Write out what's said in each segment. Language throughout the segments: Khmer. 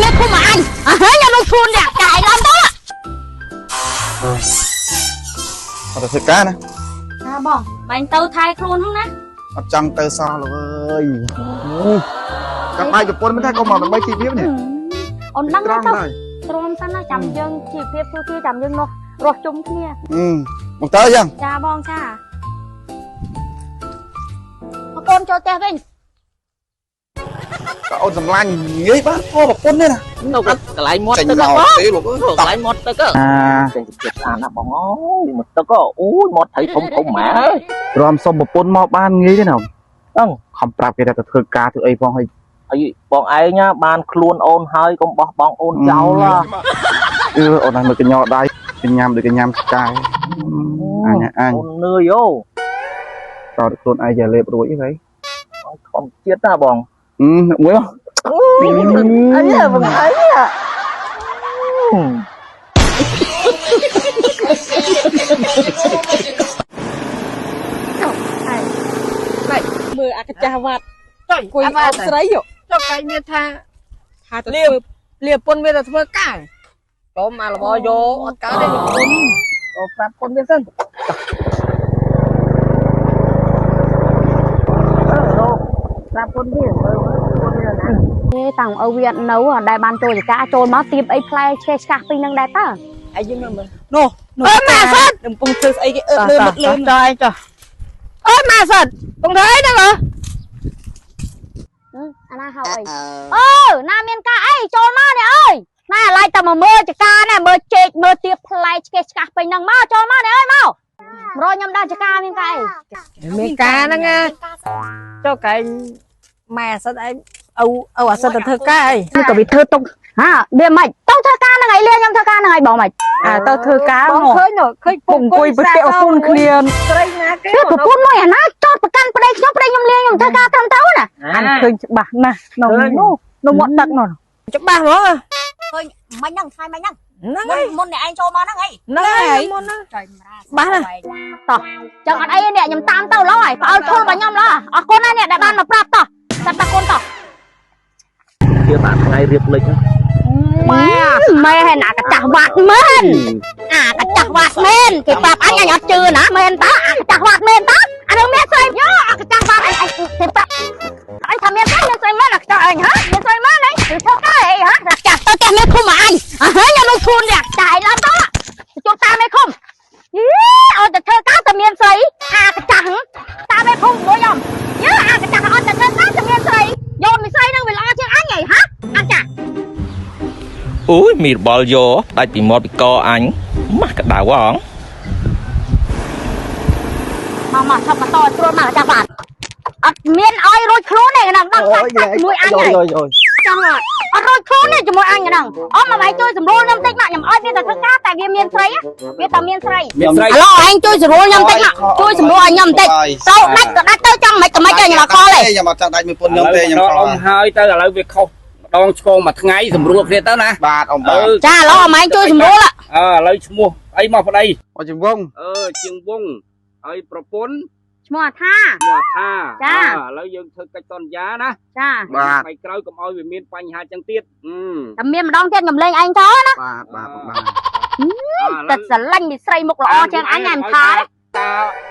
មេភូមិអញអើហើយខ្ញុំនឹងខ្លួនអ្នកកាយឡើងទៅ អត់ទៅធ្វើការណា ណាបងបាញ់ទៅថែខ្លួនហ្នឹងណា អត់ចង់ទៅសោះលោកអើយចាំបាយប្រពន្ធមិនថាក៏មកដើម្បីជីវភាពនេះ អូនដឹង ទៅ ត្រង់ដែរ ទ្រាំសិនណាចាំយើងជីវភាពជួយគ្នាចាំយើងនោះរស់ជុំគ្នា អឺមកទៅយ៉ាង ចាបងចាមកកូនចូលផ្ទះវិញ តើអូនសម្លាញ់ងាយបានพ่อប្រពន្ធនេះណា នៅកន្លែងមាត់ ចេញ ទឹក មក បង ទេលោកអើយ កន្លែងមាត់ទឹក អា ចេញចិត្តស្អាតណាស់បងអើយមាត់ទឹកអូយមាត់ត្រីធំធំម៉ែអើយ ទ្រាំសុំប្រពន្ធមកបានងាយទេណា ដឹង ខំប្រាប់គេថាទៅធ្វើការធ្វើអីផងហើយ ហើយបងឯងបានខ្លួនអូនហើយកុំបោះបង់អូនចោល អឺអូនឲ្យមើលកញ្ញោដៃកញ្ញាំដូចកញ្ញាំឆ្កែអញអញ អូននឿយអូ តើខ្លួនឯងយ៉ាលេបរួចអីហី ខំជាតិណាបង អឺមួយមក អីបងអី មើលអាកាចាស់វត្ត ចុយ អង្គុយអោបស្រីហ៎ ចុះកែមានថា ថាទៅ លា ធ្វើ លាពុនវាទៅធ្វើការចូលមកលបយកអត់កើតទេពុនចូលប្រាប់ពុនវាសិនអឺរកប្រាប់ពុនវាមើលពុនវាណា ទេតាំងឪវាអត់នៅអត់ដែលបានចូលចកាចូលមកទៀបអីផ្លែឆេះឆ្កាស់ពីនឹងដែរតើ ឯងយើងមើលមើល នោះនោះ អើម៉ាសិន កំពុងធ្វើស្អីគេអើលឿនលឿន ចុះឯងចុះអើម៉ាសិនពងធ្វើអីហ្នឹងហ៎ អាណាហៅអីអឺណាមានការអីចូលមកនេះអើយណាឡាយតែមកមើលចកាណាមើលចេកមើលទៀបផ្លែឆ្កេះឆ្កាស់ពេញនឹងមកចូលមកនេះអើយមករកខ្ញុំដល់ចកាមានការអី មានការហ្នឹងណាចុះកែម៉ែសិនឯងឪឪអាសិនទៅធ្វើការអី នេះក៏វាធ្វើទុកហាវាមិនទៅធ្វើការហ្នឹងឯងលាខ្ញុំធ្វើការហ្នឹងឯងបងមិន អាទៅធ្វើការ បង មក ឃើញនោះឃើញ ពុំអង្គុយប្រតិអពុនគ្នា ស្រីណាគេ វាប្រពន្ធមួយអាណាចោតប្រកាន់ប្តីខ្ញុំប្តីខ្ញុំលាខ្ញុំធ្វើការត្រឹមត្រូវណា អានឃើញច្បាស់ណាស់នៅនោះនៅមាត់ទឹកនោះ ច្បាស់ហ្មង ឃើញមិញហ្នឹងថ្ងៃមិញហ្នឹង ហ្នឹងហើយ មុនអ្នកឯងចូលមកហ្នឹងអី ហ្នឹងហើយមុនហ្នឹង ចុយម្រា ច្បាស់ណាស់ តោះចឹងអត់អីទេអ្នកខ្ញុំតាមទៅឡើយផ្អើលធុលរបស់ខ្ញុំឡើយអរគុណណាស់អ្នកដែលបានមកប្រាប់តោះចាត់តាគុណតោះ ជាតាថ្ងៃរៀបលិច ម៉ែម៉ែហើយណាកាចាស់វត្តមែនអាកាចាស់វត្តមែនគេប្រាប់អញអញអត់ជឿណាមែនតើអាកាចាស់វត្តមែនតើអានឹងមានស្រីយោអាកាចាស់វត្តអញអញគេប្រាប់អញថាមានស្រីមានស្រីមែនអាកាចាស់អញហ៎មានស្រីមែនអីឬធ្វើការអីហ៎អាចាស់ទៅផ្ទះមេឃុំអញអើហើយខ្ញុំនឹងខ្លួននេះចាយឡើងទៅជួបតាមមេឃុំយីអត់ទៅធ្វើការតែមានស្រីអាកាចាស់តាមមេឃុំមួយខ្ញុំយើអាកាចាស់អត់ទៅធ្វើការតែមានស្រីយកមានស្រីនឹងវាល្អជាងអញហីហ៎អាចាស់ អូយមីរបល់យកដាច់ពីមាត់ពីកអញម៉ាស់ក្តៅហង មកមកឆប់មកតត្រួតមកចាស់បាទអត់មានឲ្យរួចខ្លួនទេហ្នឹងដឹងថាជាមួយអញហើយ យយ ចង់អត់អត់រួចខ្លួនទេជាមួយអញហ្នឹងអមមកឯងជួយសម្រួលខ្ញុំតិចមកខ្ញុំឲ្យវាទៅធ្វើការតែវាមានស្រីវាតែមានស្រី មានស្រី ឥឡូវឯងជួយសម្រួលខ្ញុំតិចមកជួយសម្រួលឲ្យខ្ញុំតិចទៅដាច់ក៏ដាច់ទៅចង់មិនក៏មិនខ្ញុំអត់ខលទេ ខ្ញុំអត់ចង់ដាច់មួយពុនខ្ញុំទេខ្ញុំខល អ៊ំហើយទៅឥឡូវវាខុសម្ដងឆ្កងមួយថ្ងៃសម្រួលគ្នាទៅណា បាទអ៊ំបាទ ចាឥឡូវអមឯងជួយសម្រួល អើឥឡូវឈ្មោះអីមកប្តី អជាងវង អឺជាងវងហើយប្រពន្ធ ឈ្មោះអាថា ឈ្មោះថា ចា ឥឡូវយើងធ្វើកិច្ចសន្យាណា ចា បាទ ថ្ងៃក្រោយកុំឲ្យវាមានបញ្ហាចឹងទៀតអឺ តែមានម្ដងទៀតខ្ញុំលេងឯងចោលណា បាទបាទបាទ តែស្រឡាញ់មីស្រីមុខល្អជាងអញអញថា តា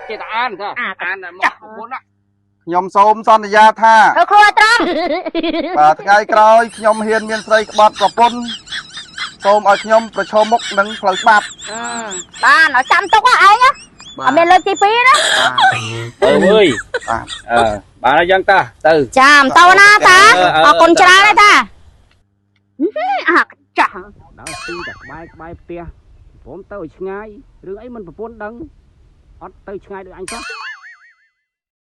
ចេះតែអានថាអានមកប្រពន្ធណា ខ្ញុំសូមសន្យាថា ធ្វើខ្លួនឲ្យត្រង់ បាទថ្ងៃក្រោយខ្ញុំហ៊ានមានស្រីក្បត់ប្រពន្ធសូមឲ្យខ្ញុំប្រឈមមុខនឹងផ្លូវច្បាប់ បានឲ្យចាំទុកឯងអត់មានលើកទី2ណា អើអើយ បាទ អឺបានហើយចឹងតាទៅ ចាំតើណាតាអរគុណច្រើនណាតាអាចាស់ ដើរស៊ីតែក្បែរក្បែរផ្ទះព្រមទៅឲ្យឆ្ងាយរឿងអីមិនប្រពន្ធដឹងអត់ទៅឆ្ងាយដូចអញសោះ